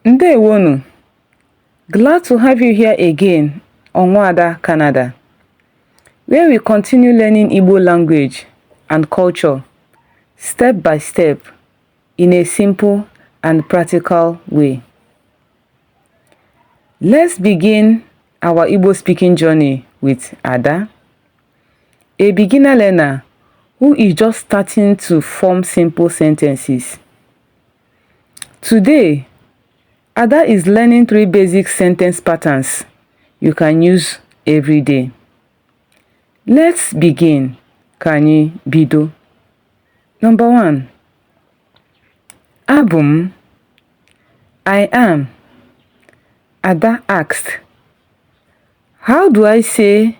Ndewonu. Glad to have you here again on Nwada Canada, where we continue learning Igbo language and culture step by step in a simple and practical way. Let's begin our Igbo speaking journey with Ada, a beginner learner who is just starting to form simple sentences. Today, Ada is learning 3 basic sentence patterns you can use every day. Let's begin. Ka anyị bido. Number 1. Abum. I am. Ada asked, how do I say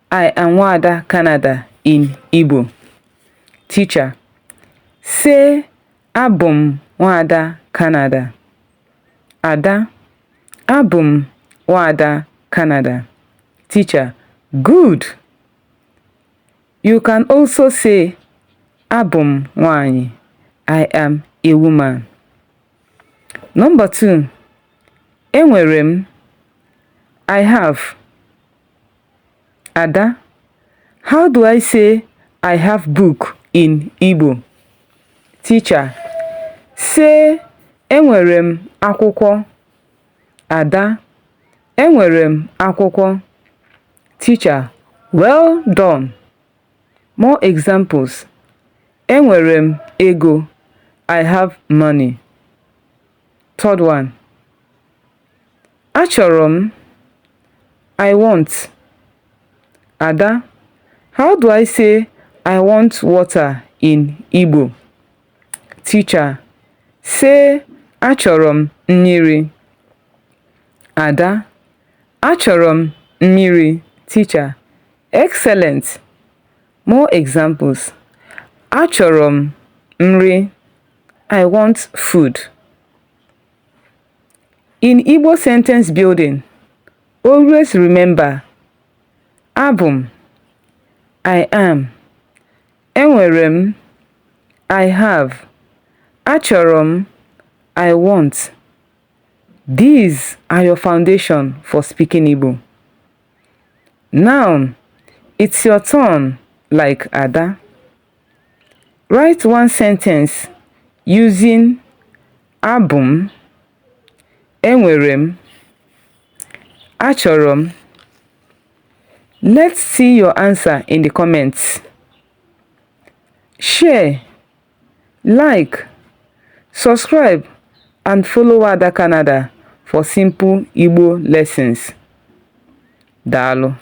I am Nwada Canada in Igbo? Teacher, say Abum Nwada Canada. Ada, Abum Nwada Canada. Teacher, good. You can also say Abum Nwanyi. I am a woman. Number 2. Enwerem. I have. Ada, how do I say I have book in Igbo? Teacher, say enwerem akwụkwọ. Ada, enwerem akwụkwọ. Teacher, well done. More examples. Enwerem ego. I have money. Third one. Achọrọ. I want. Ada, how do I say I want water in Igbo? Teacher, say achọrọ mmiri. Ada, achọrọ mmiri. Teacher, excellent. More examples. Achọrọ nri. I want food. In Igbo sentence building, always remember Abum, I am. Enwerem, I have. Achọrọ, I want. These are your foundation for speaking Igbo. Now, it's your turn, like Ada. Write one sentence using Abum, Enwerem, Achọrọ. Let's see your answer in the comments. Share, like, subscribe, and follow Nwada Canada for simple Igbo lessons. Daalụ.